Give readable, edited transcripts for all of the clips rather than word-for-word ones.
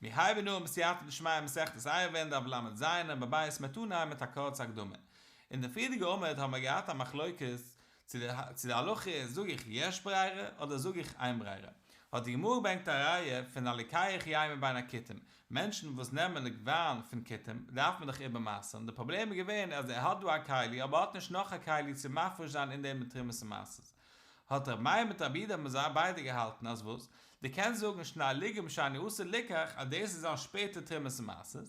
מיר הייבן אן בסייעתא דשמיא מסכת עירובין דף לז עמוד ב' מ'וועט אנהייבן מיט א קורצע הקדמה. אין די פריערדיגע עמוד האבן מיר געהאט א מחלוקת צו די הלכה איז זאג איך יש ברירה אדער זאג איך אין ברירה. האט די גמרא געברענגט א ראיה פון הלוקח יין מבין הכותים, מענטשן וואס נעמען וויין פון כותים דארף מען דאך איבערמעשר'ן, די פראבלעם איז געווען אז ער האט דא א כלי אבער האט נישט נאך א כלי צו מפריש זיין אין דעם די תרומות ומעשרות. האט רבי מאיר מיט רבי יהודה האבן זיי ביידע געהאלטן אז וואס? דו קענסט זאגן שני לוגים שאני עתיד ליקח אז דאס איז זיין שפעטער תרומות ומעשרות,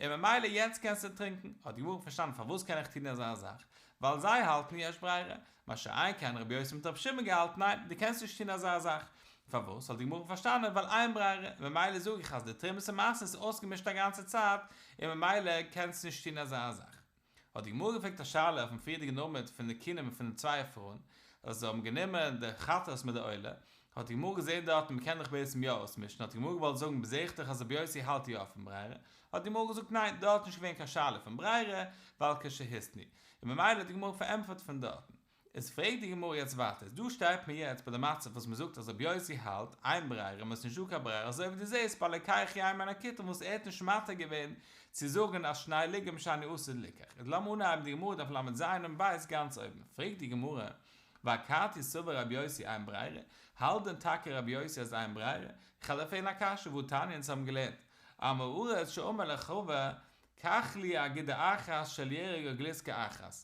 און ממילא יעצט קענסטו טרינקן, האט די גמרא פארשטאנען פארוואס קען איך טון אזא זאך, ווייל זיי האלטן יש ברירה, מה שאין כן רבי יוסי מיט רבי שמעון געהאלטן ניין, דו קענסט נישט טון אזא זאך, פארוואס האט די גמרא פארשטאנען ווייל אין ברירה, און ממילא זאג איך אז די תרומות ומעשרות איז אויסגעמישט א גאנצע צייט, און ממילא קענסטו נישט טון אזא זאך. האט די גמרא געפרעגט א שאלה אויפן פריערדיגן עמוד פון די כינים פון די צוויי פרויען אז זיי האבן גענומען די חטאת מיט די עולה, האט די גמרא געזען דארטן מ'קען דאך בעצם יא אויסמישן, האט די גמרא געוואלט זאגן זעה איך דאך אז רבי יוסי האלט יא פון ברירה, האט די גמרא געזאגט ניין דארט איז נישט געווען קיין שאלה פון ברירה ווייל כשהתנו, און ממילא האט די גמרא פארענטפערט פון דארטן. איז פרעגט די גמרא יעצט ווייטער, איז דא שטייט מען יעצט ביי די מצב וואס מען זאגט אז רבי יוסי האלט אין ברירה און עס איז נישט דא קיין ברירה אזוי ווי דו זעסט ביי לוקח יין מן הכותים וואס ער האט נישט מתיר געווען צו זאגן אז שני לוגים שאני עתיד ליקח, איז לאמיר אנהייבן די גמרא דף לז עמוד ב' גאנץ אויבן, פרעגט די גמרא, ואכתי סבר רבי יוסי אין ברירה, האלט דען טאקע רבי יוסי אז אין ברירה? איך וועל דיר פרעגן א קשיא והתניא אונז האבן געלערנט עם הארץ שאמר לחבר קח לי אגודה אחת של ירק או גלוסקא אחת,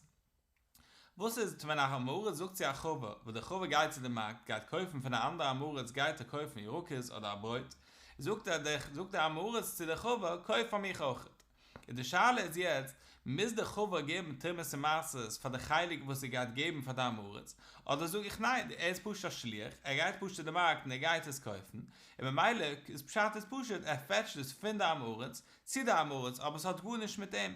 וואס איז ווען א עם הארץ זאגט צו א חבר, וואס דער חבר גייט צו די מארקט גייט קויפן פון א אנדערע עם הארץ גייט ער קויפן ירקות אדער א ברויט, זאגט ער דער זאגט דער עם הארץ צו דער חבר קויף פאר מיך אויכעט. איז די שאלה איז יעצט, מוז דער חבר געבן תרומות און מעשרות פאר די חלק וואס ער גייט געבן פאר די עם הארץ, אדער זאג איך ניין, ער איז פשוט א שליח, ער גייט פשוט צו די מארקט און ער גייט עס קויפן, און ממילא איז פשט איז פשוט ער פעטשט עס פון די עם הארץ צו די עם הארץ אבער עס האט גארנישט מיט אים,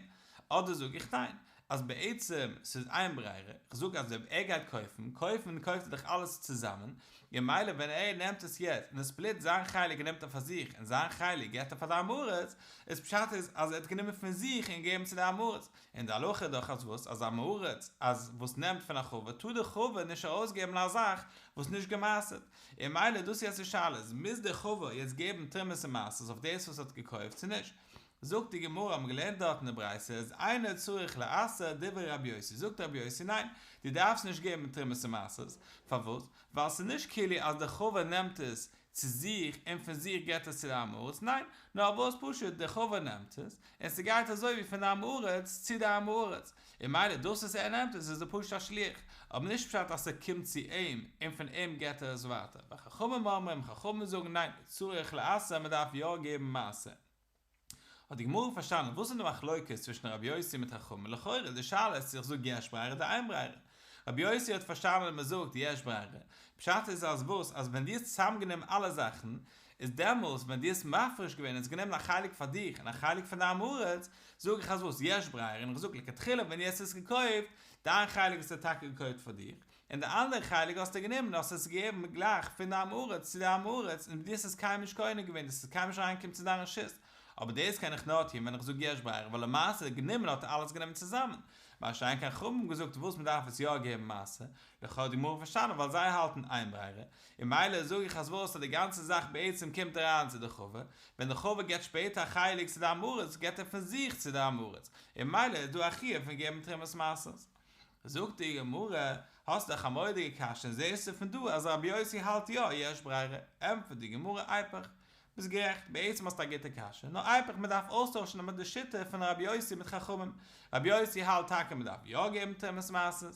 אדער זאג איך ניין, אז בעצם ס'איז אין ברירה, כ'זאג אז אויב ער גייט קויפן, קויפן קויפט ער דאך אלעס צוזאמען, און מילא ווען ער נעמט עס יעצט און ער ספליט זיין חלק נעמט ער פאר זיך און זיין חלק געבט ער פאר די עם הארץ, איז פשט איז אז ער האט גענומען פון זיך און געגעבן צו די עם הארץ, און די הלכה איז דאך אז וואס אז עם הארץ אז וואס נעמט פון א חבר טאר די חבר נישט ארויסגעבן א זאך וואס נישט געמעשר'ט, און מילא דאס יעצט די שאלה איז מוז די חבר יעצט געבן תרומות און מעשרות אויף דאס וואס ער האט געקויפט צו נישט, זאגט די גמרא האבן געלערנט דארט אין די ברייתא אז אינו צריך לעשר דברי רבי יוסי, זאגט רבי יוסי ניין, דו דארפסט נישט געבן תרומות און מעשרות, פארוואס? ווייל ס'איז נישט כאילו אז דער חבר נעמט עס צו זיך און פון זיך געבט עס צו די עם הארץ, ניין, נאר וואס פשוט דער חבר נעמט עס און ס'גייט אזוי ווי פון די עם הארץ צו די עם הארץ, און מילא דאס וואס ער נעמט עס איז ער פשוט א שליח, אבער נישט פשט אז ס'קומט צו אים און פון אים געבט ער עס ווייטער, וחכמים אומרים, חכמים זאגן ניין, צריך לעשר מ'דארף יא געבן מעשר. האט די גמרא פארשטאנען וואס איז די מחלוקת צווישן רבי יוסי מיט חכמים, לכאורה די שאלה איז צו איך זאג יש ברירה אדער אין ברירה, רבי יוסי האט פארשטאנען מען זאגט יש ברירה, פשט איז אז וואס אז ווען דו האסט צוזאמגענומען אלע זאכן, איז דעמאלס ווען דו האסט מפריש געווען און האסט גענומען א חלק פאר דיך און א חלק פאר די עם הארץ, זאג איך אז וואס יש ברירה און איך זאג לכתחילה ווען דו האסט עס געקויפט, דיין חלק האסטו טאקע געקויפט פאר דיך, און די אנדערע חלק האסטו גענומען און האסט עס געגעבן גלייך פון די עם הארץ צו די עם הארץ און דו האסט עס קיינמאל נישט קונה געווען, דאס איז קיינמאל נישט אריינגעקומען צו דיין רשות, אבער דאס קען איך נאר טון ווען איך זאג יש ברירה ווייל למעשה גענומען האט ער אלעס גענומען צוזאמען, מה שאין כן חכמים האבן געזאגט וואס מען דארף עס יא געבן מעשר, לכאו' האט די גמרא פארשטאנען ווייל זיי האלטן אין ברירה, און מילא זאג איך אז וואס אז די גאנצע זאך בעצם קומט אריין צו די חבר, ווען די חבר געבט שפעטער א חלק צו די עם הארץ געבט ער פון זיך צו די עם הארץ, און מילא איז דא א חיוב פון געבן תרומות מעשרות. זאגט די גמרא, האסט דאך א מורא'דיגע קשיא און זעסטו פון דא אז רבי יוסי האלט יא יש ברירה, ענטפערט די גמרא איפוך, ביסט גערעכט, בעצם האסטו א גוטע קשיא, נאר איפוך מען דארף אויסטוישן מיט די שיטה פון רבי יוסי מיט חכמים, רבי יוסי האלט טאקע מען דארף יא געבן תרומות מעשרות,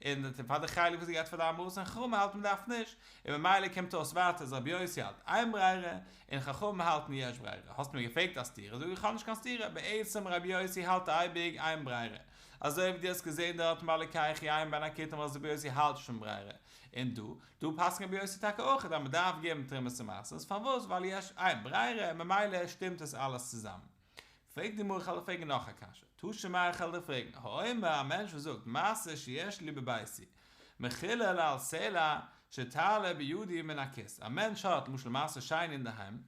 און פאר די חלק וואס ער געבט פאר די עם הארץ און חכמים האלטן מען דארף נישט, און ממילא קומט אויס ווייטער אז רבי יוסי האלט אין ברירה, און חכמים האלטן יש ברירה, האסט מיר געפרעגט א סתירה, זאג איך האב נישט קיין סתירה, בעצם רבי יוסי האלט אייביג אין ברירה, אזוי ווי דו האסט געזען דארט ביי הלוקח יין בין הכותים אז רבי יוסי האלט נישט פון ברירה, און דא, דא פסק'נט רבי יוסי טאקע אויך אז מען דארף געבן תרומות ומעשרות, פארוואס? ווייל יש אין ברירה און ממילא שטימט עס אלעס צוזאמען. פרעגט די גמרא איך וועל דיר פרעגן נאך א קשיא, תא שמע איך וועל דיר פרעגן, האומר א מענטש וואס זאגט מעשר שיש לי בביתי מחולל על סלע שתעלה בידי מן הכיס, א מענטש האט למשל מעשר שני אינדערהיים,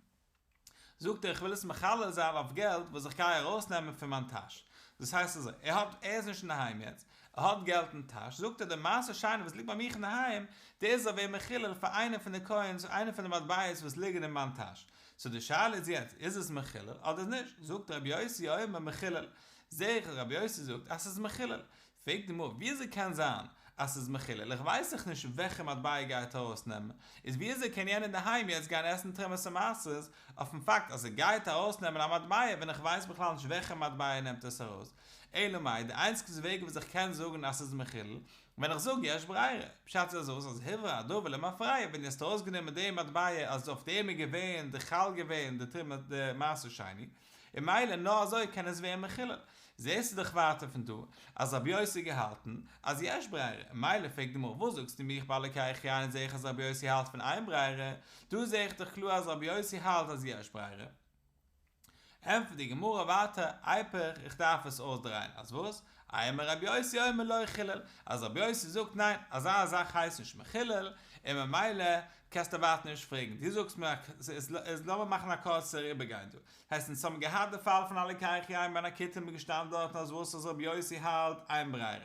זאגט ער איך וויל עס מחלל זיין אויף געלט וואס איך גיי ארויסנעמען פון מיין טאש, דאס הייסט אזוי, ער האט, ער איז נישט אינדערהיים יעצט, ער האט געלט אין טאש, זאגט ער די מעשר שני וואס ליגט ביי מיך אינדערהיים, דאס זאל ווערן מחולל פאר איינע פון די קוינס, איינע פון די מטבעות וואס ליגן אין מיין טאש. סאו די שאלה איז יעצט, איז עס מחולל אדער נישט? זאגט רבי יוסי אומר מחולל. זעה איך אז רבי יוסי זאגט אז ס'איז מחולל. פרעגט די גמרא וויאזוי קען זיין אז ס'איז מחולל, איך ווייס דאך נישט וועלכע מטבע ער גייט ארויסנעמען, איז וויאזוי קען יענער אינדערהיים יעצט גיין עסן תרומות ומעשרות אויפן פאקט אז ער גייט ארויסנעמען א מטבע ווען איך ווייס בכלל נישט וועלכע מטבע ער נעמט עס ארויס, אלא מאי די איינציגסטע וועג וואס איך קען זאגן אז ס'איז מחולל, ווען איך זאג יש ברירה, פשט איז אז אז הוברר הדבר למפרע ווען דו האסט ארויסגענומען די מטבע אז אויף דעם איז געווען די חל געווען די תרומה די מעשר שני, און מילא נאר אזוי קען עס ווערן מחולל. זעסטו דאך ווייטער פון דא אז רבי יוסי האט געהאלטן אז יש ברירה, און מילא פרעגט די גמרא וואס זאגסטו מיך ביי הלוקח יין זעה איך אז רבי יוסי האלט פון אין ברירה, דא זעה איך דאך קלאר אז רבי יוסי האלט אז יש ברירה. ענטפערט די גמרא ווייטער, איפוך, איך דארף עס אויסדרייען, אז וואס? אימא רבי יוסי אומר לא חילל, אז רבי יוסי זאגט ניין, אזא זאך הייסט נישט מחולל, און ממילא קענסטו ווייטער נישט פרעגן, דו זאגסט מיר איז לאמיר מאכן א קורצער איבערגיין דא, הייסט אונז האבן געהאט די פאל פון הלוקח יין בין הכותים איז געשטאנען דארטן אז וואס אז רבי יוסי האלט אין ברירה,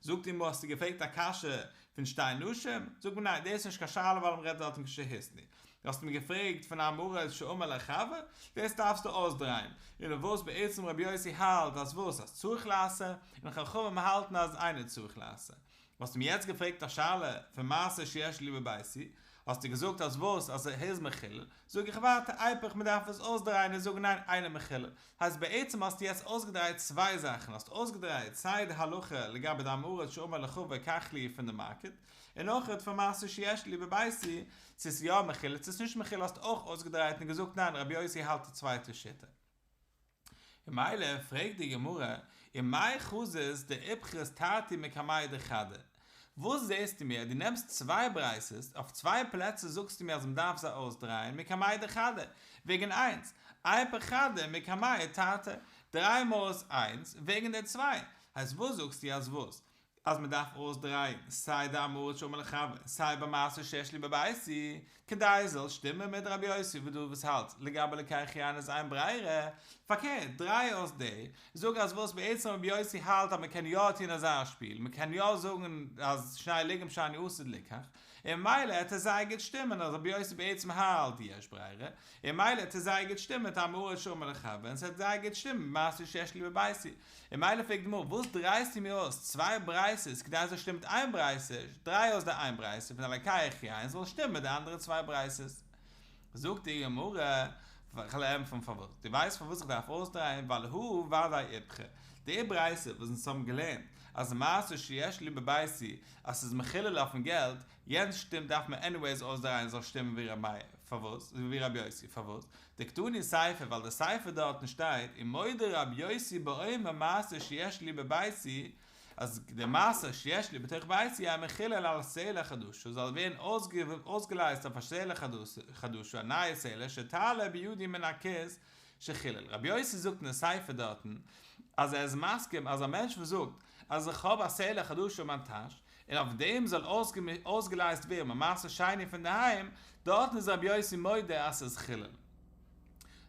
זאגט די גמרא האסטו געפרעגט א קשיא פון שתי נשים, זאגט מען ניין דאס איז נישט קיין שאלה ווייל מען רעדט דארטן כשהתנו, האסט מיר געפרעגט פון עם הארץ שאמר לחבר, דאס דארפסטו אויסדרייען, און אויף וואס בעצם רבי יוסי האלט אז וואס אז צריך לעשר, און חכמים האלטן אז אינו צריך לעשר. האסט מיר יעצט געפרעגט א שאלה פון מעשר שיש לי בביתי, האסטו געזאגט אז וואס אז ער איז מחולל, זאג איך ווייטער איפוך מען דארף עס אויסדרייען און זאגן ניין אינו מחולל, הייסט בעצם האסטו יעצט אויסגעדרייט צוויי זאכן, האסט אויסגעדרייט סיי די הלכה לגבי די עם הארץ שאמר לחבר קח לי פון די מארקעט, און אויך פון מעשר שיש לי בביתי, צו ס'איז יא מחולל צו ס'איז נישט מחולל האסטו אויך אויסגעדרייט און געזאגט ניין רבי יוסי האלט די צווייטע שיטה. ממילא פרעגט די גמרא, ומאי חזית דאיפכת תרתי מקמי דחדא, וואס זעסטו מיר אז דו נעמסט צוויי ברייתות, אויף צוויי פלעצער זאגסטו מיר אז מ'דארף זיי אויסדרייען מקמי דחדא, וועגן איינס, איפוך חדא מקמי תרתי, דריי מיר אויס איינס, וועגן די צוויי, הייסט וואס זאגסטו אז וואס? אז מען דארף אויסדרייען סיי די עם הארץ שאמר לחבר סיי ביי מעשר שיש לי בביתי, כדי עס זאל שטימען מיט רבי יוסי וואס דו וואס האלטסט לגבי לוקח יין איז אין ברירה, פארקערט דריי אויס די, זאג אז וואס בעצם רבי יוסי האלט אז מען קען יא טון אזא שפיל, מען קען יא זאגן אז שני לוגין שאני עתיד ליקח, און מילא העט עס זייער גוט שטימען אז רבי יוסי בעצם האלט יש ברירה, און מילא העט עס זייער גוט שטימען מיט עם הארץ שאמר לחבר און ס'העט זייער גוט שטימען מיט מעשר שיש לי בביתי. און מילא פרעגט די גמרא, וואס דרייסטו מיר אויס צוויי ברייתות כדי עס זאל שטימען מיט איין ברייתא, דריי אויס די איין ברייתא פון הלוקח יין זאל שטימען מיט די אנדערע צוויי ברייתות. זאגט די גמרא, כ'וועל ענטפערן פארוואס, דו ווייסט פארוואס איך דארף אויסדרייען, ווייל הא ודאי איפכא, די ברייתא וואס אונז האבן געלערנט אז מעשר שיש לי בביתי אז ס'איז מחולל אויפן געלט, יענץ שטימט דארף מען עניוועיס אויסדרייען זאל שטימען ווי ר' מאיר, פארוואס? ווי ר' יוסי, פארוואס? דקתני סיפא ווייל די סיפא דארטן שטייט ומודה רב יוסי באומר מעשר שיש לי בביתי אז די מעשר שיש לי בתוך ביתי יהא מחולל על סלע חדשה זאל ווערן אויסגעלייזט אויף א סלע חדשה א נייע סלע שתעלה בידי מן הכיס שחילל רבי יוסי זאגט אין די סיפא דארטן אז ער איז מסכים אז א מענטש וואס זאגט אז איך האב א סלע חדשה אין מיין טאש און אויף דעם זאל אויסגעלייזט ווערן מיין מעשר שני פון דערהיים, דארטן איז רבי יוסי מודה אז ס'איז חילל.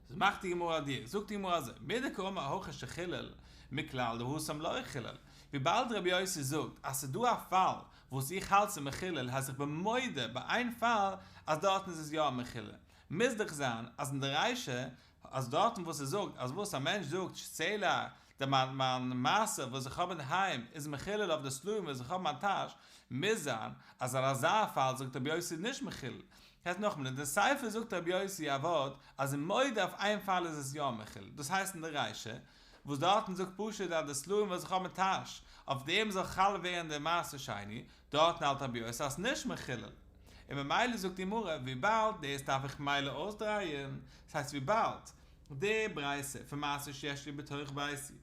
איז מאכט די גמרא א דיוק, זאגט די גמרא אזוי, מדקאמר הכא שחילל, מכלל דהתם לא חילל, וויבאלד רבי יוסי זאגט אז ס'איז דא א פאל וואס איך האלט ס'איז מחולל הייסט איך בין מודה ביי איין פאל אז דארטן איז עס יא מחולל, מוז דאך זיין אז אין די רישא אז דארטן וואס ער זאגט אז וואס א מענטש זאגט סלע די מיין מיין מעשר וואס איך האב אינדערהיים איז מחולל אויף די סלעים וואס איך האב אין מיין טאש, מוז זיין אז אין אזא פאל זאגט רבי יוסי נישט מחולל. הייסט נאכאמאל אין די סיפא זאגט רבי יוסי א ווארט אז ער מודה אויף איין פאל איז עס יא מחולל דאס הייסט אין די רישא וואס דארטן זאגט פשוט אז די סלעים וואס איך האב אין טאש אויף דעם זאל חל ווערן די מעשר שני, דארטן האלט רבי יוסי אז ס'נישט מחולל. און ממילא זאגט די גמרא וויבאלד דאס דארף איך ממילא אויסדרייען, דאס הייסט וויבאלד די ברייתא פון מעשר שיש לי בתוך ביתי,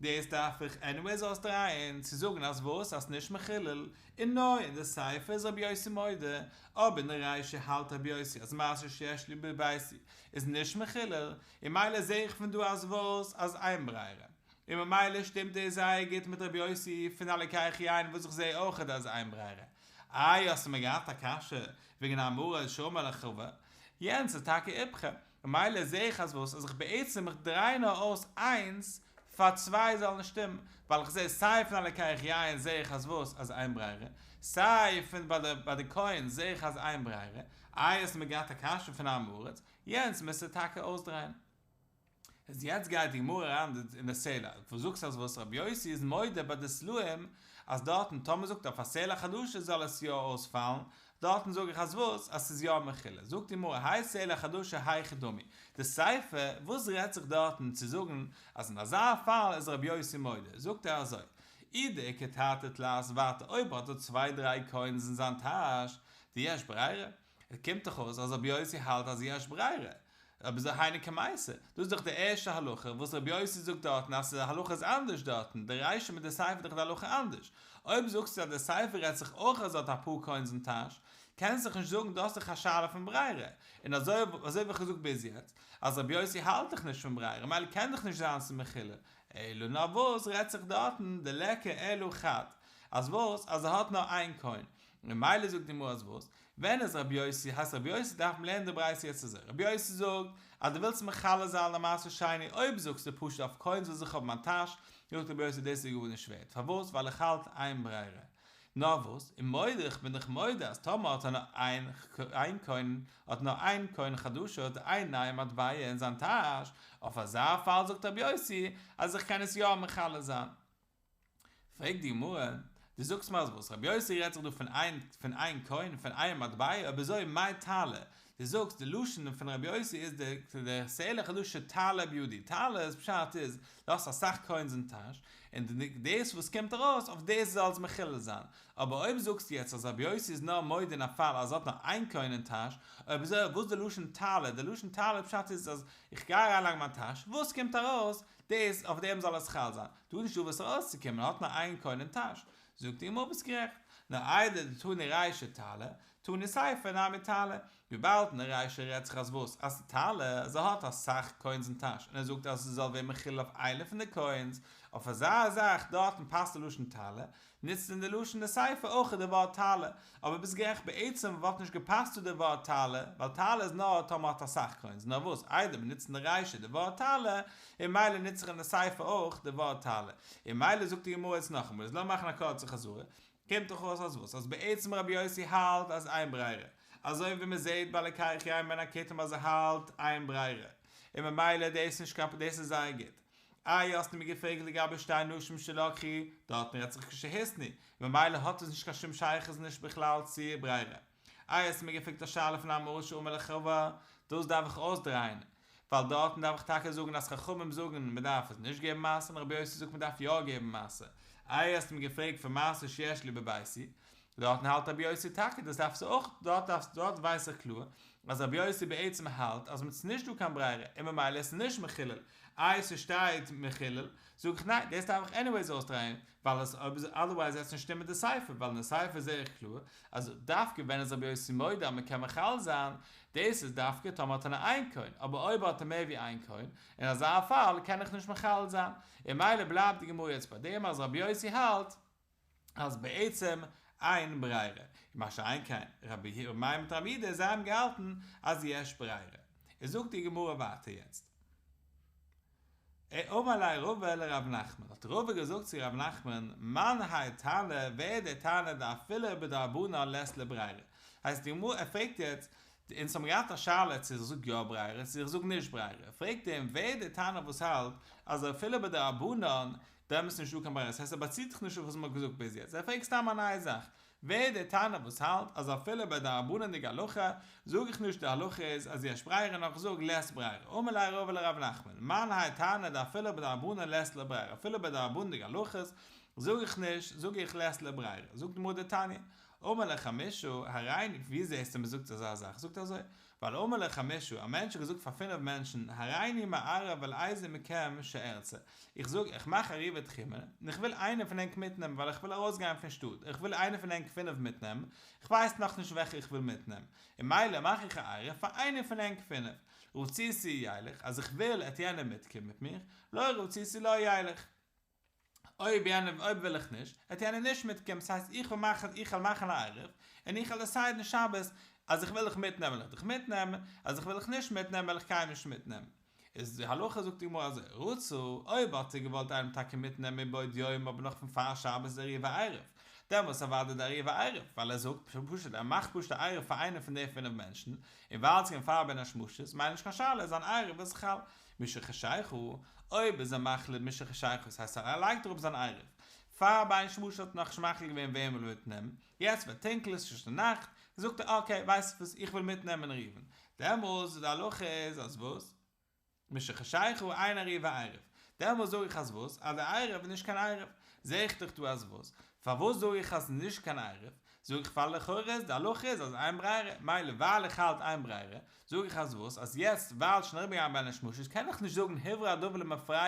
דאס דארף איך עניוועיס אויסדרייען צו זאגן אז וואס אז ס'נישט מחולל, און נאר אין די סיפא איז רבי יוסי מודה, אבער אין די רישא האלט רבי יוסי אז מעשר שיש לי בביתי איז נישט מחולל, און ממילא זעה איך פון דא אז וואס אז אין ברירה. און ממילא שטימט דאס זייער גוט מיט רבי יוסי פון הלוקח יין וואס איך זעה אויכעט אז אין ברירה. איי האסטו מיר געהאט א קשיא וועגן עם הארץ שאמר לחבר? יענץ איז טאקע איפכא, ממילא זעה איך אז וואס אז איך בעצם איך דריי נאר אויס איינס. פאר צוויי זאל נישט שטימען, ווייל איך זע סיי פון הלוקח יין זע איך אז וואס? אז אין ברירה, סיי פון ביי די ביי די קוין זע איך אז אין ברירה, איי האסט מיר געהאט א קשיא פון עם הארץ, יענץ מוזטו טאקע אויסדרייען. איז יעצט גייט די גמרא אריין אין די סלע, וואס זאגסט אז וואס רבי יוסי איז מודה ביי די סלעים אז דארטן טאמער זאגט אויף א סלע חדשה זאל עס יא אויספאלן, דארטן זאג איך אז וואס? אז ס'איז יא מחולל. זאגט די גמרא האי סלע חדשה היכי דמי, די סיפא וואס רעדט זיך דארטן צו זאגן אז אין אזא פאל איז רבי יוסי מודה, זאגט ער אזוי, אי דאיכא תרתי תלת ווייטער אויב האט ער צוויי דריי קוינס אין זיין טאש, דיש ברירה, עס קומט דאך אויס אז רבי יוסי האלט אז יש ברירה, אבער אזוי היינו קמייתא, דאס איז דאך די ערשטע הלכה וואס רבי יוסי זאגט דארטן אז די הלכה איז אנדערש דארטן, די רישא מיט די סיפא איז דאך די הלכה אנדערש, אויב זאגסטו אז די סיפא רעדט זיך אויך אז ער האט אפאר קוינס אין טאש, קענסט דאך נישט זאגן דאס איז דאך א שאלה פון ברירה, און אזוי אזוי ווי איך האב געזאגט ביז יעצט אז רבי יוסי האלט דאך נישט פון ברירה ממילא קען דאך נישט זיין ס'איז מחולל, אלא נאר וואס רעדט זיך דארטן דליכא אלא חד אז וואס אז ער האט נאר איין קוין, ממילא זאגט די גמרא אז וואס ווען איז רבי יוסי, הייסט רבי יוסי דארף מען לערנען די ברייתא יעצט אזוי, רבי יוסי זאגט אז דו ווילסט מחלל זיין די מעשר שני, אויב זאגסטו פשוט אויף קוינס וואס איך האב אין מיין טאש, זאגט רבי יוסי דאס איז גארנישט ווערט, פארוואס ווייל איך האלט אין ברירה, נאר וואס, ומודה איך בין דאך מודה אז טאמער האט ער נאר איין איין קוין, האט נאר איין קוין חדשה האט ער איין נייע מטבע אין זיין טאש, אויף אזא פאל זאגט רבי יוסי אז איך קען עס יא מחלל זיין. פרעגט די גמרא, דו זאגסט מיר אז וואס? רבי יוסי רעדט זיך דא פון איין פון איין קוין, פון איין מטבע, אויב אזוי מאי תעלה? דו זאגסט די לשון פון רבי יוסי איז די די סלע חדשה תעלה בידי, תעלה איז פשט איז דו האסט אסאך קוינס אין טאש, און דאס וואס קומט ארויס אויף דאס זאל עס מחולל זיין, אבער אויב זאגסטו יעצט אז רבי יוסי איז נאר מודה אין א פאל אז ער האט נאר איין קוין אין טאש, אויב אזוי וואס די לשון תעלה? די לשון תעלה פשט איז אז איך גיי אריינלייגן מיין טאש, וואס קומט ארויס דאס אויף דעם זאל עס חל זיין, דא איז נישטא וואס ארויסצוקומען, האט נאר איין קוין אין טאש. זאגט די גמרא ביסט גערעכט, נאר איידי דתני רישא תעלה, תני סיפא נמי תעלה, וויבאלד אין די רישא רעדט זיך אז וואס? אז תעלה, אז ער האט אסאך קוינס אין טאש, און ער זאגט אז עס זאל ווערן מחולל אויף איינע פון די קוינס, אויף אזא זאך דארטן פאסט די לשון תעלה, נוצט אין די לשון די סיפא אויך די ווארט תעלה, אבער ביסט גערעכט בעצם וואלט נישט געפאסט צו די ווארט תעלה, ווייל תעלה איז נאר טאמער מ'האט אסאך קוינס, נאר וואס איידער מ'נוצט אין די רישא די ווארט תעלה, און ממילא נוץ איך אין די סיפא אויך די ווארט תעלה, און ממילא זאגט די גמרא יעצט נאכאמאל, איז לאמיר מאכן א קורצע חזרה, קומט דאך אויס אז וואס? אז בעצם רבי יוסי האלט אז אין ברירה, אזוי ווי מ'זעהט ביי לוקח יין מן הכותים אז ער האלט אין ברירה, און ממילא דאס נישט קיין דאס איז זייער גוט. איי האסטו מיר געפרעגט לגבי שתי נשים שלקחו, דארטן רעדט זיך כשהתנו, ממילא האט עס נישט קיין שום שייכות נישט בכלל צו ברירה. איי האסטו מיר געפרעגט א שאלה פון עם הארץ שאמר לחבר, דאס דארף איך אויסדרייען, ווייל דארטן דארף איך טאקע זאגן אז חכמים זאגן מען דארף עס נישט געבן מעשר און רבי יוסי זאגט מען דארף יא געבן מעשר. איי האסטו מיר געפרעגט פון מעשר שיש לי בביתי, דארטן האלט רבי יוסי טאקע דאס דארפסטו אויך, דארט דארפסטו, דארט ווייס איך קלאר אז רבי יוסי בעצם האלט אז ס'איז נישט דא קיין ברירה און ממילא איז עס נישט מחולל, איי ס'שטייט מחולל, זאג איך ניין דאס דארף איך עניוועיס אויסדרייען, ווייל עס אויב אדערווייז וועט עס נישט שטימען די סיפא, ווייל אין די סיפא זעה איך קלאר אז דווקא ווען איז רבי יוסי מודה אז מ'קען מחלל זיין, דאס איז דווקא טאמער האט ער נאר איין קוין, אבער אויב האט ער מער ווי איין קוין, אין אזא פאל קען איך נישט מחלל זיין, און ממילא בלייבט די גמרא יעצט ביי דעם אז רבי יוסי האלט אז בעצם אין ברירה, און מה שאין כן רבי מאיר מיט רבי יהודה זיי האבן געהאלטן אז יש ברירה. איז זאגט די גמרא ווייטער יעצט. אמר ליה רבא לרב נחמן, האט רבא געזאגט צו רב נחמן, מאן האי תנא, ווער איז דער תנא דאפילו בדרבנן לית ליה ברירה? הייסט די גמרא, ער פרעגט יעצט, אונז האבן געהאט א שאלה צו איך זאג יא ברירה צו איך זאג נישט ברירה, פרעגט ער אים ווער איז דער תנא וואס האלט אז אפילו בדרבנן דעמאלטס איז נישטא קיין ברירה, ס'הייסט ער באציט זיך נישט אויף וואס מ'האט געזאגט ביז יעצט, ער פרעגט סתם א נייע זאך, ווער איז דער תנא וואס האלט אז אפילו ביי דרבנן'דיגע הלכה זאג איך נישט די הלכה איז אז יש ברירה נאר איך זאג לית ברירה, אמר ליה רבא לרב נחמן, מאן האי תנא דאפילו בדרבנן לית ליה ברירה, אפילו ביי דרבנן'דיגע הלכות זאג איך נישט, זאג איך לית ליה ברירה, זאגט די גמרא דתניא, אמר לחמישה, הריני, ווי זעסטו מ'זאגט אזא זאך, זאגט אזוי, ווייל אמר לחמישה, א מענטש האט געזאגט פאר פינף מענטשן, הריני מערב על איזה מכם שארצה, איך זאג, איך מאך עירובי תחומין, און איך וויל איינער פון ענק מיטנעמען ווייל איך וויל ארויסגיין פון שטאט, איך וויל איינער פון ענק פינף מיטנעמען, איך ווייס נאכנישט וועלכע איך וויל מיטנעמען, און מילא מאך איך א עירוב פאר איינער פון ענק פינף, רציתי ילך, אז איך וויל עט יענער מיטקומען מיט מיר, לא רציתי לא ילך. אויב יענער אויב וויל איך נישט, וועט יענער נישט מיטקומען, ס'הייסט איך וועל מאכן איך וועל מאכן א עירוב, און איך וועל דעסיידן שבת אז איך וויל דיך מיטנעמען וועל איך דיך מיטנעמען, אז איך וויל דיך נישט מיטנעמען וועל איך קיינעם נישט מיטנעמען. איז די הלכה זאגט די גמרא אזוי, רצה, אויב האט ער געוואלט איינעם טאקע מיטנעמען מבעוד יום אבער נאך פון פאר שבת איז עירובו עירוב, דעמאלטס אוודאי די עירובו עירוב, ווייל ער זאגט פשוט ער מאכט פשוט א עירוב פאר איינעם פון די פינף מענטשן, און ווייל ס'געווען פאר בין השמשות, מיינט נישט קיין שאלה זיין עירוב איז חל. משחשיכה, אויב איז ער מחליט משחשיכה, ס'הייסט ער לייגט אראפ זיין עירוב, פאר בין השמשות האט ער נאכנישט מחליט געווען וועם ער וויל מיטנעמען, יעצט ווערט טונקל עס איז שוין נאכט, זאגט ער אקעי ווייסט וואס איך וויל מיטנעמען ראובן, דעמאלס די הלכה איז אז וואס? משחשיכה אין עירובו עירוב, דעמאלס זאג איך אז וואס? אז די עירוב איז נישט קיין עירוב, זעה איך דאך דא אז וואס? פארוואס זאג איך אז ס'איז נישט קיין עירוב? זאג איך ווייל לכאורה איז די הלכה איז אז אין ברירה, מילא ווייל איך האלט אין ברירה, זאג איך אז וואס? אז יעצט ווייל שוין אריבערגעגאנגען בין השמשות קען איך נישט זאגן הוברר הדבר למפרע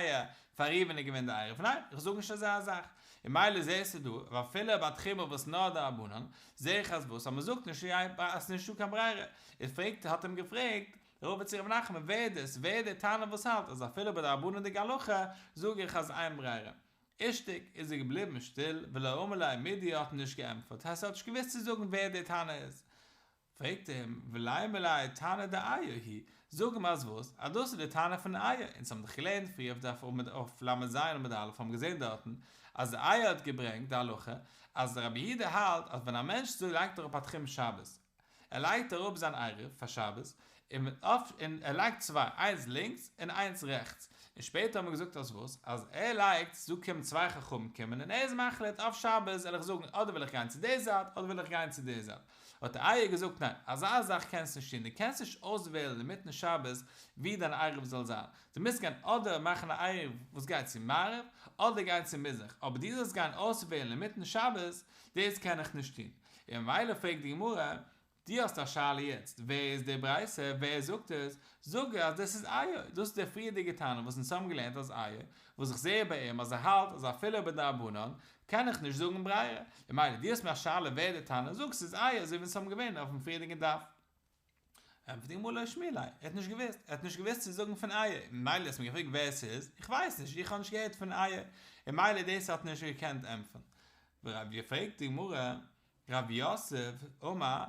פאר ראובן איז געווען די עירוב, ניין איך זאג נישט אזא זאך, און מילא זעסטו דא ואפילו בתחומא וואס נאר דרבנן, זעה איך אז וואס? אז מ'זאגט נישט אז ס'איז נישטא קיין ברירה, איז פרעגט האט אים געפרעגט רבא צו רב נחמן ווער איז דאס ווער איז דער תנא וואס האלט אז אפילו ביי דרבנן'דיגע הלכה זאג איך אז אין ברירה. אישתיק, איז ער געבליבן שטיל, ולא אמר ליה מידי האט אים נישט געענטפערט, הייסט ער האט נישט געוואוסט צו זאגן ווער דער תנא איז. פרעגט ער אים, ולימא ליה תנא דאיו היא, זאג אים אז וואס, אז דאס איז דער תנא פון איו, אונז האבן דאך געלערנט פריער אויף דף עמוד אויף ל"ז עמוד א' האבן געזען דארטן אז איו האט געברענגט די הלכה אז רבי יהודה האלט אז ווען א מענטש לייגט אראפ א תחום שבת, ער לייגט אראפ זיין עירוב פאר שבת, און און ער לייגט צוויי, איינס לינקס און איינס רעכטס, און שפעטער האט מען געזאגט אז וואס, אז ער לייגט, דא קומען צוויי חכמים קומען און ער איז מחליט אויף שבת זאל איך זאגן אדער וויל איך גיין צו די זייט אדער וויל איך גיין צו די זייט, האט איו געזאגט ניין, אזא זאך קענסט נישט טון, דו קענסט נישט אויסוועלן אינמיטן שבת ווי דיין עירוב זאל זיין, דו מוזט גיין אדער מאכן א עירוב וואס גייט צו מערב אדער גיין צו מזרח, אבער דו זאלסט גיין אויסוועלן אינמיטן שבת, דאס קען איך נישט טון. און ממילא פרעגט די גמרא, דו האסט א שאלה יעצט, ווער איז די ברייתא, ווער זאגט עס, זאג אז דאס איז איו, דאס איז דער פריערדיגער תנא וואס אונז האבן געלערנט אז איו, וואס איך זעה ביי אים אז ער האלט אז אפילו בדרבנן קען איך נישט זאגן ברירה, און ממילא דו האסט מיר א שאלה ווער דער תנא, זאג ס'איז איו אזוי ווי אונז האבן געווען אויפן פריערדיגן דף. ענטפערט די גמרא לא שמיע ליה, ער האט נישט געוואוסט, ער האט נישט געוואוסט צו זאגן פון איו, און ממילא האסט מיר געפרעגט ווער עס איז, איך ווייס נישט, איך האב נישט געהערט פון איו, און ממילא דאס האט ער נישט געקענט ענטפערן. ורב פרעגט די גמרא, רב יוסף אמר,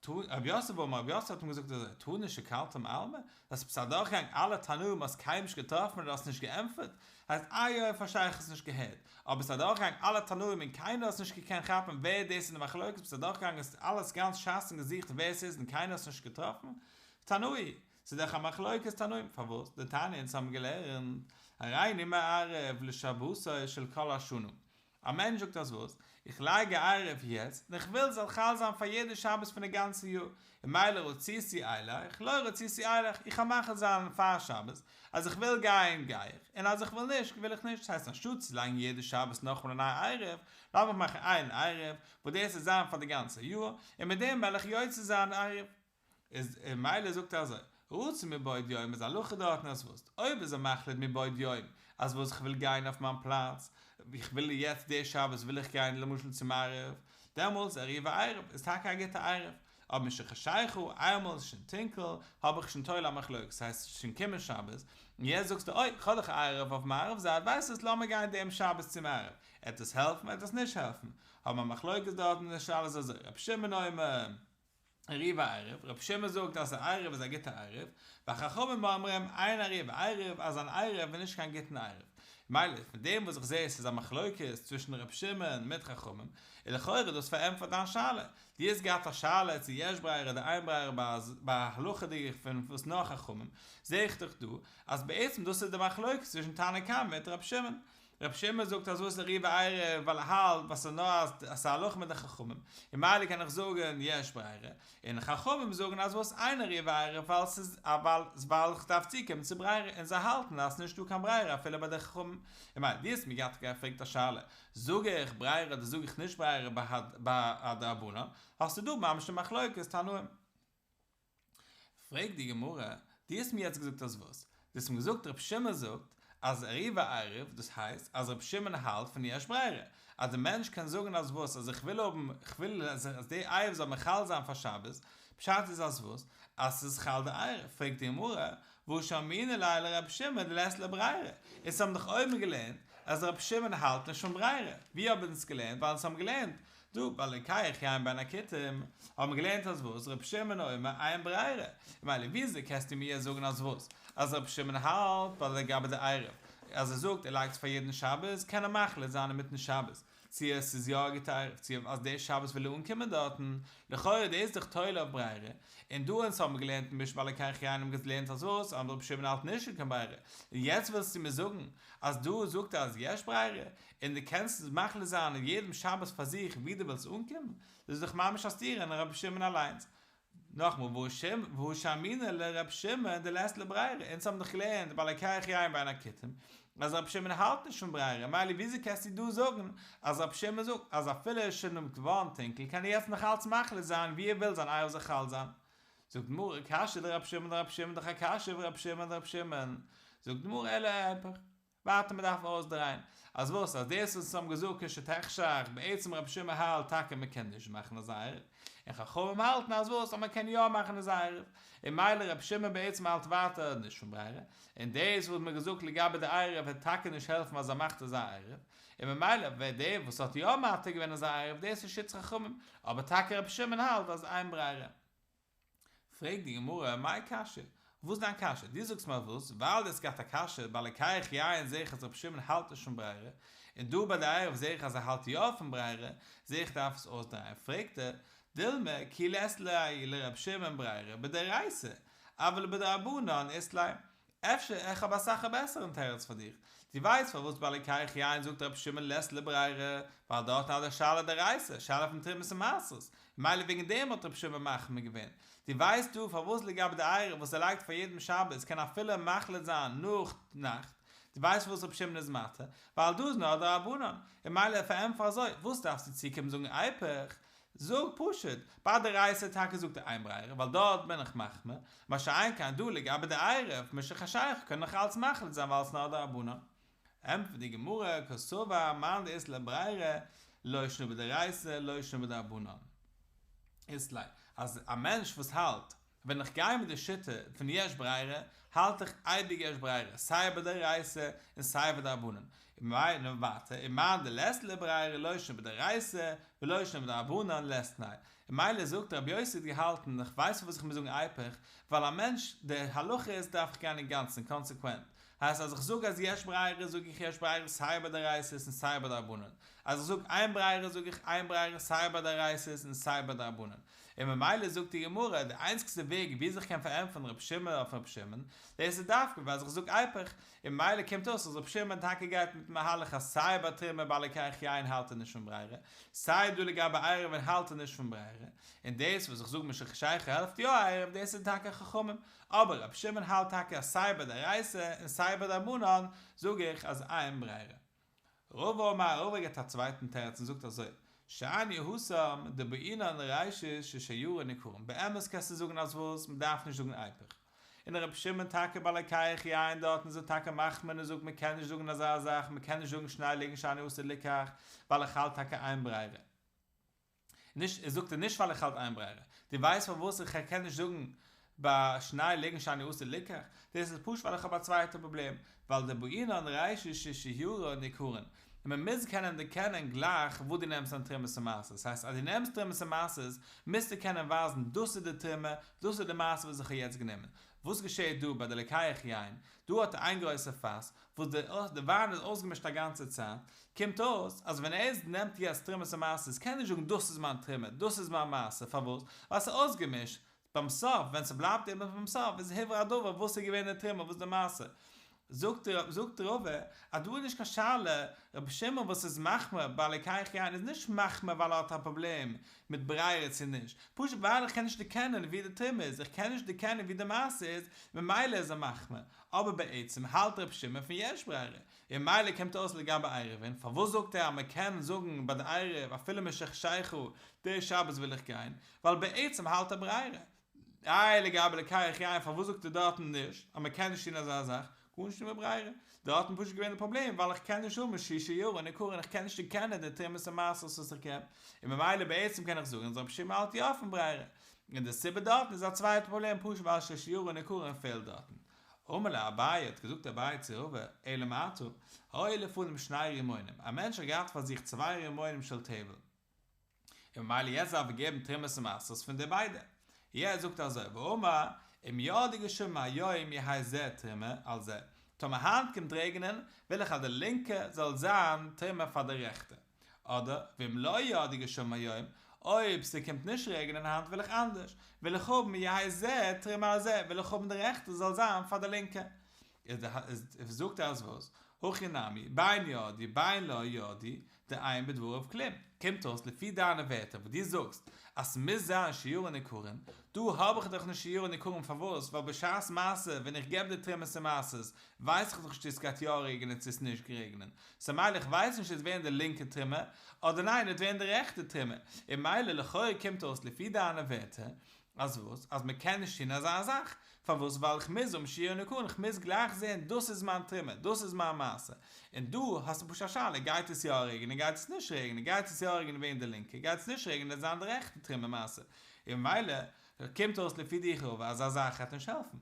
רב יוסף אמר, רב יוסף האט אים געזאגט אזוי, תנא שקלתם עלמא? אז ביסט אדורכגעגאנגען אלע תנאים האסט קיינעם נישט געטראפן און דו האסט נישט געענטפערט, הייסט איו פארשטיי איך האסט נישט געהערט, אבער ביסט אדורכגעגאנגען אלע תנאים און קיינער האסט נישט געקענט כאפן ווער דאס איז די מחלוקת, ביסט אדורכגעגאנגען האסט אלעס גאנץ ש"ס און געזוכט ווער עס איז און קיינער האסט נישט געטראפן, תנאי, ס'איז דאך א מחלוקת תנאים, פארוואס? דתניא אונז האבן געלערנט, הריני מערב לשבתות של כל השנה, א מענטש זאגט אז וואס? איך לייג א עירוב יעצט און איך וויל ס'זאל חל זיין פאר יעדע שבת פון די גאנצע יאר, און ממילא רציתי אלך, לא רציתי אלך, איך קען מחליט זיין פאר שבת אז איך וויל גיין גיי איך, און אז איך וויל נישט וויל איך נישט, ס'הייסט אנשטאט צו לייגן יעדע שבת נאכאמאל א נייע עירוב, לאמיך מאכן איין עירוב וואס דאס וועט זיין פאר די גאנצע יאר, און מיט דעם וועל איך יוצא זיין עירוב. איז און ממילא זאגט ער אזוי, רצה מבעוד יום איז הלכה דארטן אז וואס, אויב איז ער מחליט מבעוד יום אז וואס איך וויל גיין אויף מיין פלאץ, איך וויל יעצט די שבת וויל איך גיין למשל צו מערב, דעמאלטס עירובו עירוב איז טאקע א גוטע עירוב, אבער משחשיכה איינמאל עס איז שוין טונקל האב איך שוין תולה מחלוקת ס'הייסט ס'איז שוין קומען שבת, און יעצט זאגסטו אוי כ'האב דאך א עירוב אויף מערב זייט ווייסט וואס לאמיר גיין דעם שבת צו מערב, עט עס העלפן עט עס נישט העלפן, האבן א מחלוקת דארטן די שאלה איז אזוי רבי שמעון אומר. עירובו עירוב, רבי שמעון זאגט אז א עירוב איז א גוטע עירוב, וחכמים אומרים אין עירובו עירוב אז אן עירוב איז נישט קיין גוטן עירוב. ממילא פון דעם וואס איך זעה ס'איז א מחלוקת צווישן רבי שמעון מיט חכמים, איז לכאורה דאס פארענטפערט דיין שאלה. דו האסט געהאט א שאלה צו יש ברירה אדער אין ברירה ביי א הלכה'דיגע פון וואס נאר חכמים, זעה איך דאך דא אז בעצם דאס איז די מחלוקת צווישן תנא קמא מיט רבי שמעון. רבי שמעון זאגט אז וואס עירובו עירוב ווייל ער האלט וואס איז נאר אז ס'איז א הלכה מיט די חכמים און ממילא קען איך זאגן יש ברירה, און חכמים זאגן אז וואס אין עירובו עירוב ווייל ס'איז א ווייל איך דארף צוקומען צו ברירה און זיי האלטן אז ס'נישט דא קיין ברירה אפילו ביי די חכמים און ממילא דו האסט מיר געהאט געפרעגט א שאלה זאג איך ברירה אדער זאג איך נישט ברירה ביי א דרבנן האסטו דא ממש די מחלוקת תנאים. פרעגט די גמרא, דו האסט מיר יעצט געזאגט אז וואס? דו האסט מיר געזאגט ר' שמעון זאגט אז עירובו עירוב, דאס הייסט אז ר' שמעון האלט פון יש ברירה, אז די מענטש קען זאגן אז וואס אז איך וויל האבן, איך וויל אז די עירוב זאל חל זיין פאר שבת, פשט איז אז וואס? אז ס'איז חל די עירוב, פרעגט די גמרא, והא שמעינן ליה לר' שמעון דלית ליה ברירה, אונז האבן דאך אויבן געלערנט אז ר' שמעון האלט נישט פון ברירה, ווי האבן אונז געלערנט? ווייל אונז האבן געלערנט. דא ביי לוקח יין בין הכותים האבן מיר געלערנט אז וואס? ר' שמעון אומר אין ברירה, ממילא וויאזוי קענסטו מיר זאגן אז וואס? אז ר' שמעון האלט ביי לגבי די עירוב אז ער זאגט ער לייגט פאר יעדן שבת קען ער מחליט זיין אינמיטן שבת צו עס איז יא א גוטע עירוב צו אז די שבת וויל ער אנקומען דארטן, לכאורה דאס איז דאך תולה אויף ברירה, און דא אונז האבן מיר געלערנט אין משנה ביי לוקח יין האבן געלערנט אז וואס? אז ר' שמעון האלט נישט פון קיין ברירה, און יעצט ווילסטו מיר זאגן אז דא זאגט ער אז יש ברירה, און דו קענסט מחליט זיין אין יעדעם שבת פאר זיך ווי דו ווילסט אנקומען, דאס איז דאך ממש א סתירה אין רבי שמעון אליינס. נאכמאל, והא שמעינן לרבי שמעון דלית ליה ברירה, אונז האבן דאך געלערנט ביי לוקח יין בין הכותים אז רבי שמעון האלט נישט פון ברירה, מילא וויאזוי קענסטו דא זאגן אז רבי שמעון זאגט אז אפילו עס איז שוין געווארן טונקל קען ער יעצט נאך אלץ מחליט זיין ווי ער וויל זיין עירוב זאל חל זיין? זאגט די גמרא קשיא דרבי שמעון דרבי שמעון דאך א קשיא אויף רבי שמעון דרבי שמעון, זאגט די גמרא אלא איפוך. ווייטער מען דארף אויסדרייען אז וואס אז דאס וואס אונז האבן געזאגט כשתחשך בעצם רבי שמעון האלט טאקע מען קען נישט מאכן אזא עירוב און חכמים האלטן אז וואס אז מען קען יא מאכן אזא עירוב און מילא רבי שמעון בעצם האלט ווייטער נישט פון ברירה און דאס וואס מען געזאגט לגבי די עירוב וועט טאקע נישט העלפן אז ער מאכט אזא עירוב און ממילא ווער דער וואס האט יא מתיר געווען אזא עירוב דאס איז שיטת חכמים אבער טאקע רבי שמעון האלט אז אין ברירה. פרעגט די גמרא, מאי קשיא? וואס איז דיין קשיא? דו זאגסט מיר וואס? ווייל דו האסט געהאט א קשיא, ביי לוקח יין זעה איך אז רבי שמעון האלט נישט פון ברירה, און דא ביי די עירוב זעה איך אז ער האלט יא פון ברירה, זעה איך דארף עס אויסדרייען, פרעגט ער, דילמא כי לית ליה לרבי שמעון ברירה בדאורייתא, אבל בדרבנן אית ליה, אפשר איך האב אסאך א בעסערן תירוץ פאר דיך, דו ווייסט פארוואס ביי לוקח יין זאגט רבי שמעון לית ליה ברירה, ווייל דארטן איז די שאלה דאורייתא, שאלה פון תרומות און מעשרות, ממילא וועגן דעם האט רבי שמעון מחמיר געווען. דו ווייסט דא פארוואס לגבי די עירוב וואס ער לייגט פאר יעדעם שבת קען אפילו מחליט זיין נאך נאכט, דו ווייסט פארוואס רבי שמעון איז מתיר, ווייל דא איז נאר דרבנן, און ממילא פארענטפער אזוי, וואס דארפסטו צוקומען זאגן איפוך, זאג פשוט, ביי דאורייתא טאקע זאגט ער אין ברירה, ווייל דארט בין איך מחמיר, מה שאין כן דא לגבי די עירוב, משחשיכה קען נאך אלץ מחליט זיין ווייל עס נאר דרבנן. ענטפערט די גמרא, קסבר מאן דאית ליה ברירה, לא שנא בדאורייתא לא שנא בדרבנן. אית ליה, אז א מענטש וואס האלט ווען איך גיי מיט די שיטה פון יש ברירה, האלט איך אייביג יש ברירה, סיי ביי דאורייתא און סיי ביי דרבנן. און ווייטער, ומאן דלית ליה ברירה לא שנא בדאורייתא ולא שנא בדרבנן לית ליה. און מילא זאגט רבי יוסי האט געהאלטן, איך ווייס פארוואס איך מוז זאגן איפוך, ווייל א מענטש, די הלכה איז דארף איך גיין אינגאנצן קאנסעקווענט, הייסט אז איך זאג אז יש ברירה זאג איך יש ברירה סיי ביי דאורייתא'ס און סיי ביי דרבנן, אז איך זאג אין ברירה זאג איך אין ברירה סיי ביי דאורייתא'ס און סיי ביי דרבנן. און ממילא זאגט די גמרא, די איינציגסטע וועג וויאזוי איך קען פארענטפערן רבי שמעון אויף רבי שמעון, דאס איז דווקא ווייל איך זאג איפוך, און ממילא קומט אויס אז רבי שמעון טאקע גייט מיטן מהלך אז סיי ביי תרומה ביי לוקח יין האלט ער נישט פון ברירה, סיי דא לגבי עירובין האלט ער נישט פון ברירה, און דאס וואס איך זאג משחשיכה העלפט יא עירוב דאס איז טאקע חכמים, אבער רבי שמעון האלט טאקע אז סיי ביי דאורייתא און סיי ביי דרבנן זאג איך אז אין ברירה. רבא אמר רבא געבט א צווייטן תירוץ און זאגט אזוי, שאני התם דבעינן רישית ששיירין ניכרין, באמת קענסטו זאגן אז וואס, מ'דארף נישט זאגן איפוך. און רבי שמעון טאקע ביי לוקח יין דארטן איז ער טאקע מחמיר און זאגט מ'קען נישט זאגן אזא זאך, מ'קען נישט זאגן שני לוגין שאני עתיד ליקח, ווייל איך האלט טאקע אין ברירה. נישט, זאגט ער נישט ווייל איך האלט אין ברירה. דו ווייסט פארוואס איך קען נישט זאגן ביי שני לוגין שאני עתיד ליקח? דאס איז פשוט ווייל איך האב א צווייטע פראבלעם, ווייל דבעינן רישית ששיירין ניכרין, און מען מוז קענען דערקענען גלייך וואו דו נעמסט אן תרומות און מעשרות, ס'הייסט אז דו נעמסט תרומות און מעשרות מוזטו קענען ווייזן דאס איז די תרומה, דאס איז די מעשר וואס איך האב יעצט גענומען. וואס געשעהט דא ביי די לוקח יין? דא האט ער איין גרויסע פאס וואס די די וויין איז אויסגעמישט א גאנצע צייט, קומט אויס אז ווען ער נעמט יעצט תרומות און מעשרות קען ער נישט זאגן דאס איז מיין תרומה דאס איז מיין מעשר, פארוואס? ווייל ס'איז אויסגעמישט, ביים סוף ווען ס'בלייבט איבער ביים סוף איז הוברר הדבר וואס איז געווען די תרומה וואס די מעשר. זאגט זאגט רבא אז דא איז נישט קיין שאלה, רבי שמעון וואס איז מחמיר ביי לוקח יין איז נישט מחמיר ווייל ער האט א פראבלעם מיט ברירה צו נישט, פשוט ווייל איך קען נישט דערקענען ווי די תרומה איז, איך קען נישט דערקענען ווי די מעשר איז, ממילא איז ער מחמיר, אבער בעצם האלט רבי שמעון פון יש ברירה, און ממילא קומט אויס לגבי עירובין, פארוואס זאגט ער אז מען קען זאגן ביי די עירוב אפילו משחשיכה די שבת וויל איך גיין, ווייל בעצם האלט ער ברירה. איי לגבי לוקח יין פארוואס זאגט ער דארטן נישט אז מען קען נישט טון אזא זאך, גארנישט מיט ברירה, דארטן פשוט געווען די פראבלעם ווייל איך קען נישט האבן ששיירין ניכרין איך קען נישט דערקענען די תרומות און מעשרות וואס איך געב, און ממילא בעצם קען איך זאגן אז רבי שמעון האלט יא פון ברירה, און די סיבה דארטן איז א צווייטע פראבלעם פשוט ווייל ששיירין ניכרין פעלט דארטן. אמר ליה אביי האט געזאגט אביי צו רבא, אלא מעתה, היו לפנים שני רימונים, א מענטש האט געהאט פאר זיך צוויי רימונים של טבל. און ממילא יעצט דארף ער געבן תרומות ומעשרות פון די ביידע. יעצט זאגט ער אזוי, ואמר, אם ירדו גשמים היום יהא זה תרומה על זה, טאמער היינט קומט רעגענען, וויל איך אז די לינקע זאל זיין תרומה פאר די רעכטע. אדער, ואם לא ירדו גשמים היום, אויב ס'קומט נישט רעגענען היינט וויל איך אנדערש, וויל איך האבן יהא זה תרומה על זה, וויל איך האבן די רעכטע זאל זיין פאר די לינקע. איז זאגט ער אז וואס? הכי נמי, בין ירדו בין לא ירדו, דאין בדבריו כלום. קומט אויס לפי דיינע ווערטער וואס דו זאגסט אז ס'מוז זיין שירין ניכרין, דא האב איך דאך נישט שירין ניכרין פארוואס? ווייל בשעת מעשה ווען איך געב די תרומות און מעשרות ווייס איך דאך נישט צו ס'גייט יא רעגענען צו ס'נישט רעגענען, סא מילא איך ווייס נישט וועט ווערן די לינקע תרומה אדער ניין וועט ווערן די רעכטע תרומה, און מילא לכאורה קומט אויס לפי דיינע ווערטער אז וואס? אז מען קען נישט טון אזא זאך? פארוואס? ווייל איך מוז האבן שירין ניכרין, איך מוז גלייך זען דאס איז מיין תרומה, דאס איז מיין מעשר. און דא האסטו פשוט א שאלה, גייט עס יא רעגענען, גייט עס נישט רעגענען, גייט עס יא רעגענען ווערן די לינקע, גייט עס נישט רעגענען וועט זיין די רעכטע תרומה מעשר. און ממילא קומט אויס לפי דיך רבא אז אזא זאך וועט נישט העלפן.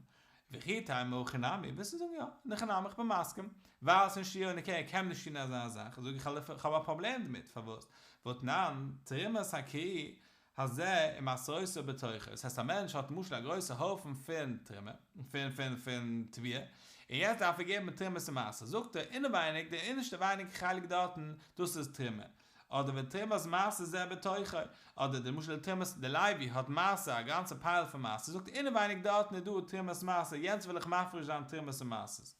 וכי תימא הכי נמי, ווילסטו זאגן יא, אין הכי נמי איך בין מסכים, ווייל עס איז נישט שירין ניכרין קען מען נישט טון אזא זאך, זאג איך איך האב א פראבלעם דערמיט, פארוואס? והתנן, תרומת הכרי הזה ומעשרותיו בתוכו, דאס הייסט א מענטש האט למשל א גרויסע הויפן פון תרומה, פון פון פון תבואה, און יעצט דארף ער געבן תרומות און מעשר, זאגט ער, אינעווייניג, די אינערשטע ווייניג חלק דארטן, דאס איז תרומה, אדער ותרומת מעשר זה בתוכו, אדער די למשל די תרומת, די לוי האט מעשר, א גאנצע פייל פון מעשר, זאגט ער אינעווייניג דארטן איז דא תרומת מעשר, יענץ וויל איך מפריש זיין תרומות און מעשרות.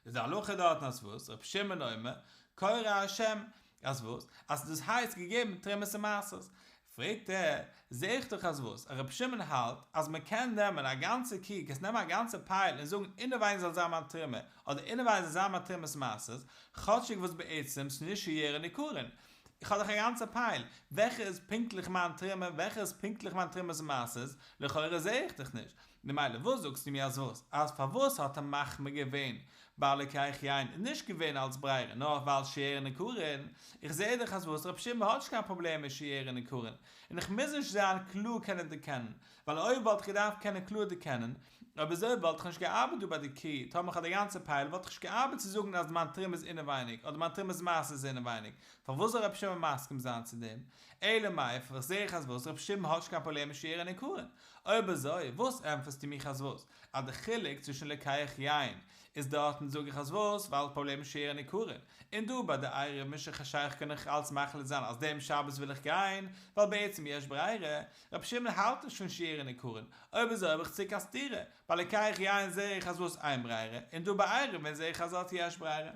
איז די הלכה דארטן אז וואס? רבי שמעון אומר, קורא השם, אז וואס? אז דאס הייסט געגעבן תרומות און מעשרות. פרעגט ער, זעה איך דאך אז וואס? אז רבי שמעון האלט אז מען קען נעמען א גאנצע כרי, קענסט נעמען א גאנצע פייל און זאגן אינעווייניג זאל זיין מיין תרומה, אדער אינעווייניג זאל זיין מיין תרומת מעשרות, כאטשיג וואס בעצם ס'איז נישט שירין ניכרין. איך האב דאך א גאנצע פייל, וועלכע איז פונקטליך מיין תרומה, וועלכע איז פונקטליך מיין תרומת מעשרות, לכאורה זעה איך דאך נישט. ממילא וואס זאגסטו מיר אז וואס? אז פארוואס האט ער מחמיר געווען ביי לוקח יין איז נישט געווען אלס ברירה נאר ווייל שירין ניכרין, איך זעה דאך אז וואס רבי שמעון האט נישט קיין פראבלעם מיט שירין ניכרין, און איך מוז נישט זיין קלאר קענען דערקענען, ווייל אויב וואלט איך געדארפט קענען קלאר דערקענען, אויב אזוי וואלט איך נישט געארבעט דא ביי די כרי, טאמער איך האב די גאנצע פייל וואלט איך נישט געארבעט צו זאגן אז מיין תרומה איז אינעווייניג אדער מיין תרומת מעשר איז אינעווייניג, פארוואס זאל רבי שמעון מסכים זיין צו דעם? אלא מאי, פארוואס זעה איך אז וואס רבי שמעון האט נישט קיין פראבלעם מיט שירין ניכרין? אויב אזוי, וואס ענטפערסטו מיך אז וואס? אז די חילוק צווישן לוקח יין איז דארטן זאג איך אז וואס? ווייל פראבלעם שירין ניכרין. און דא ביי די עירוב משחשיכה קען איך אלץ מחליט זיין אז דעם שבת וויל איך גיין, ווייל בעצם יש ברירה. רבי שמעון האלט נישט פון שירין ניכרין. אויב אזוי האב איך צוריק א סתירה. ביי לוקח יין זעה איך אז וואס אין ברירה, און דא ביי עירובין זעה איך אז האט יש ברירה.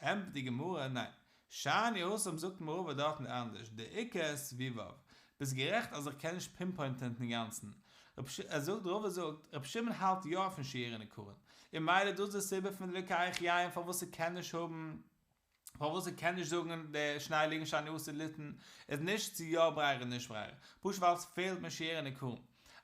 ענטפערט די גמרא, ניין, שאני התם זאגט מיר רבא דארטן אנדערש, דאיכא סביביו, ביסט גערעכט אז איך קען נישט פינפוינטען אינגאנצן, ער זאגט רבא זאגט, רבי שמעון האלט יא פון שירין ניכרין, און מילא דאס איז די סיבה פון לוקח יין פארוואס ער קען נישט האבן, פארוואס ער קען נישט זאגן די שני לוגין שאני עתיד ליתן, איז נישט צו יא ברירה נישט ברירה, פשוט ווייל עס פעלט מיר שירין ניכרין.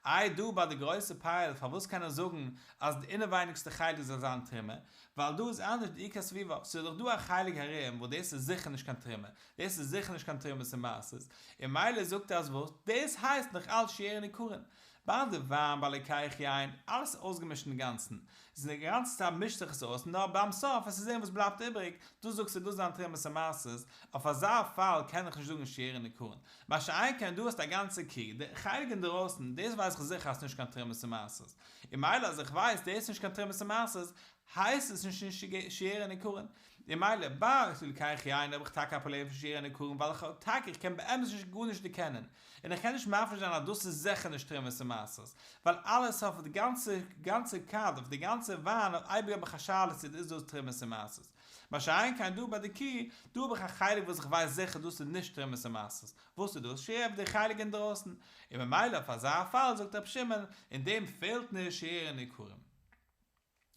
איי דא ביי די גרויסע פייל פארוואס קען ער זאגן אז די אינעווייניגסטע חלק זאל זיין תרומה? ווייל דא איז אנדערש דאיכא סביביו, ס'איז דאך דא א חלק ארום וואס דאס איז זיכער נישט קיין תרומה, דאס איז זיכער נישט קיין תרומות און מעשרות, און מילא זאגט ער אז וואס? דאס הייסט נאך אלץ שירין ניכרין. ביי די וויין ביי לוקח יין, אלעס איז אויסגעמישט אינגאנצן, איז די גאנצע צייט מישט זיך עס אויס, נאר ביים סוף וועסטו זען וואס בלייבט איבעריג, דאס זאגסטו דאס איז זיין תרומות און מעשרות, אויף אזא פאל קען איך נישט זאגן שירין ניכרין. מה שאין כן דא האסטו א גאנצע כרי, די חלק אינדערויסן, דאס ווייס איך זיכער אז ס'נישט קיין תרומות און מעשרות. און מילא אז איך ווייס דאס איז נישט קיין תרומות און מעשרות, הייסט עס נישט שירין ניכרין. און מילא ביי לוקח יין האב איך טאקע א פראבלעם פון שירין ניכרין ווייל איך האב טאקע איך קען באמת נישט גארנישט דערקענען. און איך קען נישט מפריש זיין אז דאס איז זיכער נישט תרומות און מעשרות. ווייל אלעס אויף די גאנצע גאנצע כד אויף די גאנצע וויין אייביג האב איך א שאלה צו איז דאס תרומות און מעשרות. מה שאין כן דא ביי די כרי, דא האב איך א חלק וואס איך ווייס זיכער דאס איז נישט תרומות און מעשרות, וואס איז דאס? שיריה די חלק אינדרויסן, און ממילא אויף אזא פאל זאגט רבי שמעון, אין דעם פעלט נישט שירין ניכרין.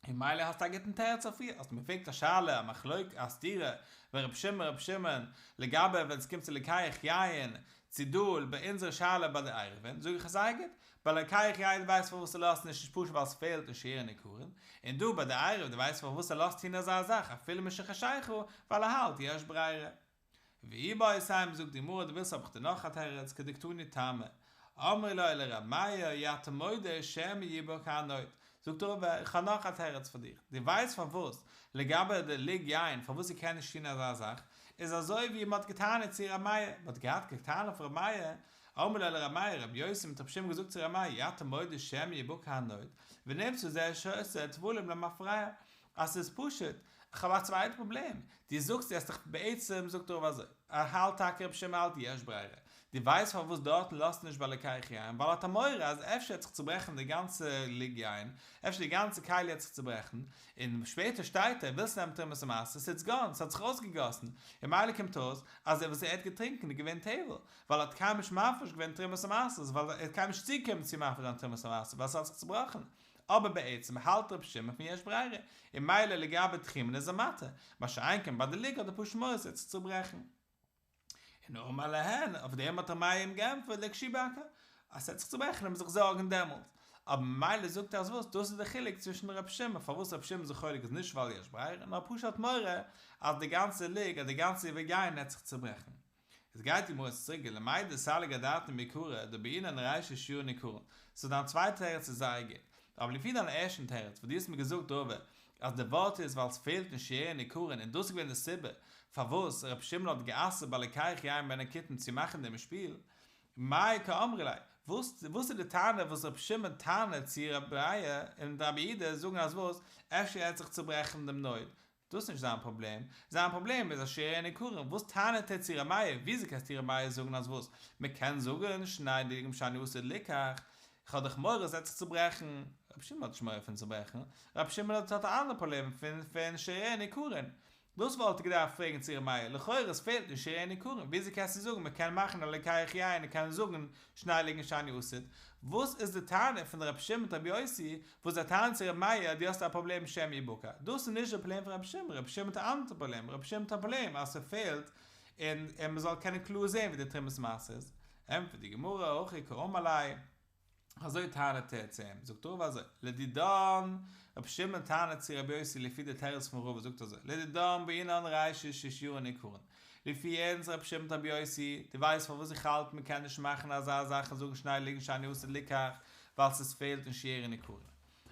און מילא האסטו א גוטן תירוץ אויף איר, האסט מיר געפרעגט א שאלה, א מחלוקה, א סתירה, ווען רבי שמעון רבי שמעון, לגבי ווען עס קומט צו לוקח יין, צו דא ביי אונזערע שאלה ביי די עירובין, זאג איך זייער גוט, ביי לוקח יין דו ווייסט פארוואס ער לאזט נישט איז פשוט ווייל עס פעלט אין שירין ניכרין, און דא ביי די עירוב דו ווייסט פארוואס ער לאזט טון אזא זאך אפילו משחשיכה ווייל ער האלט יש ברירה. ואיבעית אימא זאגט די גמרא דו ווילסט האב איך דיר נאך א תירוץ כדקתני טעמא אמרו לו לר' מאיר אי אתה מודה שמא יהא בה כהנוד זאגט רבא איך האב נאך א תירוץ פאר דיך דו ווייסט פארוואס לגבי די לוג יין פארוואס ער קען נישט טון אזא זאך? איז אזוי ווי מען האט געטענה'ט צו ר' מאיר, מען האט געהאט געטענה'ט אויף ר' מאיר, אמרו ליה לר' מאיר, רבי יוסי מיט רבי שמעון געזאגט צו ר' מאיר, אי אתה מודה שמא יבקע הנוד, ונמצא זה שותה טבלים למפרע, אז ס'איז פשוט, איך האב א צווייטע פראבלעם, דו זאגסט דו האסט דאך בעצם זאגט רבא אזוי, ער האלט טאקע רבי שמעון האלט יש ברירה, דו ווייסט פארוואס דארטן לאזט נישט ביי לוקח יין, ווייל ער האט א מורא אז אפשר וועט זיך צוברעכן די גאנצע לוג יין, אפשר די גאנצע כלי וועט זיך צוברעכן, און שפעטער שטייט ער, ווילסט נעמען תרומת ומעשרות, איטס גאן, ס'האט זיך אויסגעגאסן, און ממילא קומט אויס אז וואס ער האט געטרינקען איז געווען טבל, ווייל ער האט קיינמאל נישט מפריש געווען תרומת ומעשרות, ווייל ער האט קיינמאל נישט צוגעקומען צו מפריש זיין תרומת ומעשרות, ווייל ס'האט זיך צובראכן. אבער בעצם האלט רבי שמעון פון יש ברירה, און ממילא לגבי תחומין איז ער מתיר, מה שאין כן ביי די לוג האט ער פשוט מורא ס'וועט זיך צוברעכן. און אמר להן, אויף דעם האט ר' מאיר אים געענטפערט לכשיבקע, אז ס'וועט זיך צוברעכן וועט מען זיך זארגן דעמאלט. אבער ממילא זאגט ער אז וואס, דאס איז די חילוק צווישן רבי שמעון, פארוואס רבי שמעון איז חולק איז נישט ווייל יש ברירה, נאר פשוט האט מורא אז די גאנצע לוג, אז די גאנצע יין וועט זיך צוברעכן. איז גייט די גמרא צוריק ולמידע סליק אדעתין מעיקרא דבעינן רישא שירין ניכרין, סאו דיין צווייטע תירוץ איז זייער גוט, אבער לפי דיין ערשטן תירוץ וואס דו האסט מיר געזאגט רבא אז די ווארט איז ווייל ס'פעלט אין שירין ניכרין און דאס איז געווען די סיבה פארוואס ר' שמעון האט גע'אסר'ט ביי לוקח יין בין הכותים צו מאכן דעם שפיל, מאי קאמרי ליה, וואס וואס איז די טענה וואס ר' שמעון טענה'ט צו ר' מאיר און רבי יהודה זאגן אז וואס אפשר עט זיך צוברעכן דעם נוד, דאס איז נישט זיין פראבלעם, זיין פראבלעם איז אז שיריה ניכרין, וואס טענה'ט ער צו ר' מאיר, וויאזוי קענסטו ר' מאיר זאגן אז וואס, מען קען זאגן שני לוגין שאני עתיד ליקח, איך האב דאך מורא ס'וועט זיך צוברעכן, רבי שמעון האט נישט מורא פון צוברעכן, רבי שמעון האט האט א אנדערע פראבלעם פון פון שיריה ניכרין, דאס וואלט ער געדארפט פרעגן צו ר' מאיר, לכאורה עס פעלט אין שיריה ניכרין, וויאזוי קענסטו זאגן מען קען מאכן א לוקח יין און קען זאגן שני לוגין שאני עתיד, וואס איז די טענה פון רבי שמעון מיט רבי יוסי וואס זיי טענה'ן צו רבי מאיר אז דו האסט א פראבלעם שמא יבקע, דאס איז נישט די פראבלעם פון רבי שמעון, רבי שמעון האט א אנדערע פראבלעם, רבי שמעון האט א פראבלעם אז ס'פעלט און און מ'זאל קענען קלאר זען ווי די תרומת ומעשר איז, ענטפערט די גמרא, הכי קאמר ליה, אזוי טענה'ט ער צו אים, זאגט רבא אזוי, לדידן, רבי שמעון טענה'ט צו רבי יוסי לפי די תירוץ פון רבא זאגט אזוי, לדידן בעינן רישא ששירין ניכרין, לפי אונז רבי שמעון מיט רבי יוסי, דו ווייסט פארוואס איך האלט מען קען נישט מאכן אזא זאך און זאגן שני לוגין שאני עתיד ליקח, ווייל ס'איז פעלט אין שירין ניכרין.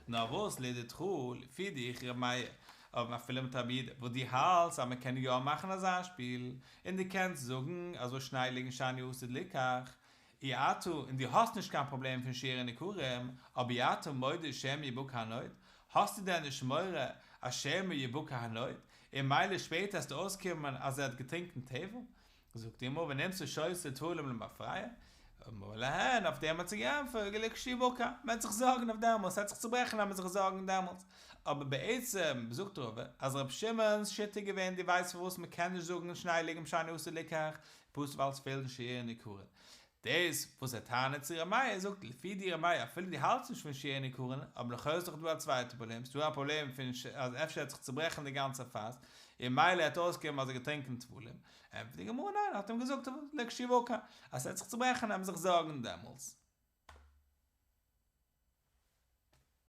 נאר וואס לדידך, לפי דיך ר' מאיר, אבער אפילו מיט רבי יהודה, וואס דו האלטסט אז מען קען יא מאכן אזא שפיל, און דו קענסט זאגן אז וואס שני לוגין שאני עתיד ליקח, אי אתה, און דו האסט נישט קיין פראבלעם פון שירין ניכרין, אבער אי אתה מודה שמא יבקע הנוד, האסטו דען נישט מורא אז שמא יבקע הנוד, און ממילא שפעטער וועסטו אויסקומען אז ער האט געטרינקען טבל? זאגט די גמרא ונמצא שותה טבלים למפרע, אמר להן, אויף דעם האט זי געענטפערט, לכשיבקע, מען וועט זיך זארגן אויף דעמאלס, ס'וועט זיך צוברעכן וועט מען זיך זארגן דעמאלס, אבער בעצם זאגט רבא אז ר' שמעון'ס שיטה איז געווען דו ווייסט פארוואס מען קען נישט זאגן שני לוגין שאני עתיד ליקח, פשוט ווייל עס פעלט אין שירין ניכרין. דאס וואס ער טענה'ט צו ר' מאיר זאגט לפי דיר ר' מאיר אפילו דו האלטסט נישט פון שירין ניכרין, אבער לכאו' איז דאך דא א צווייטע פראבלעם, ס'דא א פראבלעם פון אז אפשר וועט זיך צוברעכן די גאנצע פאס, און ממילא וועט אויסקומען אז ער האט געטרינקען טבלים, ענטפערט די גמרא ניין, האט אים געזאגט לכשיבקע, אז ס'וועט זיך צוברעכן וועט מען זיך זארגן דעמאלטס.